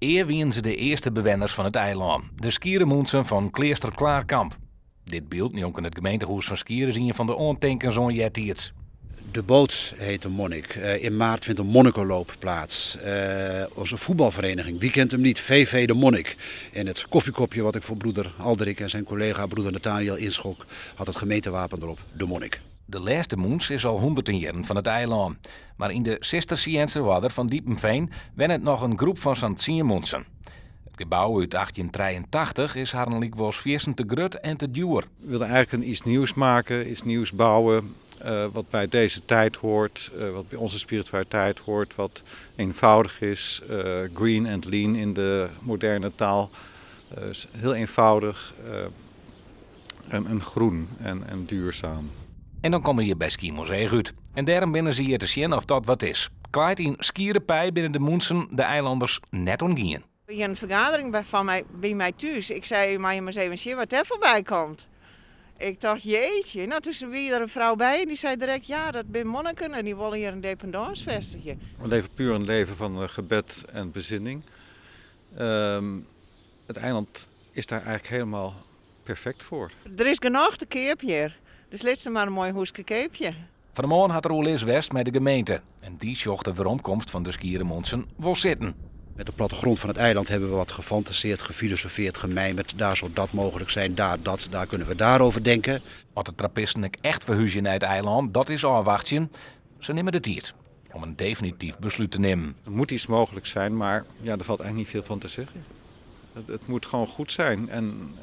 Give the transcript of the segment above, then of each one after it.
Ea wienen se de earste bewenners fan it eilân, de Skiere mûntsen fan kleaster Klaarkamp. Dit byld njonken it gemeentehûs fan Skier is ien fan de oantinkens oan eartiids. De boot heet de Monnik. In maart vindt een monnikenloop plaats. Onze voetbalvereniging, wie kent hem niet? VV de Monnik. En het koffiekopje wat ik voor broeder Alderik en zijn collega broeder Nathaniel inschonk, had het gemeentewapen erop, de Monnik. De lêste mûnts is al hûnderten jierren fan it eilân. Mar yn de Sistersiënzer Oarder fan Diepenveen wennet noch in groep fan sa'n tsien mûntsen. It gebou út 1883 is harren lykwols fierstente grut en te djoer. We wilden eigenlijk een iets nieuws maken, iets nieuws bouwen, wat bij deze tijd hoort, wat bij onze spiritualiteit hoort, wat eenvoudig is, green and lean in de moderne taal. Dus heel eenvoudig en groen en duurzaam. En dan komme je by Skiermûntseach út. En dêrom binne se hjir te sjen oft dat wat is. Klaaid yn skiere pij binne de mûntsen de eilanners net ûntgien. Wie in fergadering by, fan my, by my thús. Ik sei, mei je mar ris even sjen wat dêr foarby komt. Ik tocht, jeetje. Nou, toen wie der in frou by en dy sei direkt, ja, dat binne monniken en dy wolle hjir in dependance fêstigje. We leven puur een leven van gebed en bezinning. Het eiland is daar eigenlijk helemaal perfect voor. Der is genôch te keap hjir, dus lit se mar in moai hûske keapje. Fan 'e moarn hat der oerlis west mei de gemeente en dy sjocht de weromkomst fan de skiere mûntsen wol sitten. Met de plattegrond van het eiland hebben we wat gefantaseerd, gefilosofeerd, gemijmerd. Daar zou dat mogelijk zijn, daar dat, daar kunnen we daarover denken. Oft de trappisten ek echt ferhúzje nei it eilân, dat is ôfwachtsjen. Se nimme de tiid om in definityf beslút te nimmen. Er moet iets mogelijk zijn, maar ja, daar valt eigenlijk niet veel van te zeggen. Het moet gewoon goed zijn en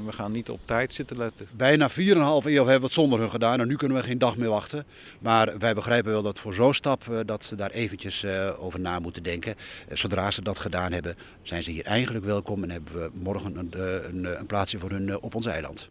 we gaan niet op tijd zitten letten. Bijna 4,5 eeuw hebben we het zonder hun gedaan en nu kunnen we geen dag meer wachten. Maar wij begrijpen wel dat voor zo'n stap dat ze daar eventjes over na moeten denken. Zodra ze dat gedaan hebben, zijn ze hier eigenlijk welkom en hebben we morgen een plaatsje voor hun op ons eiland.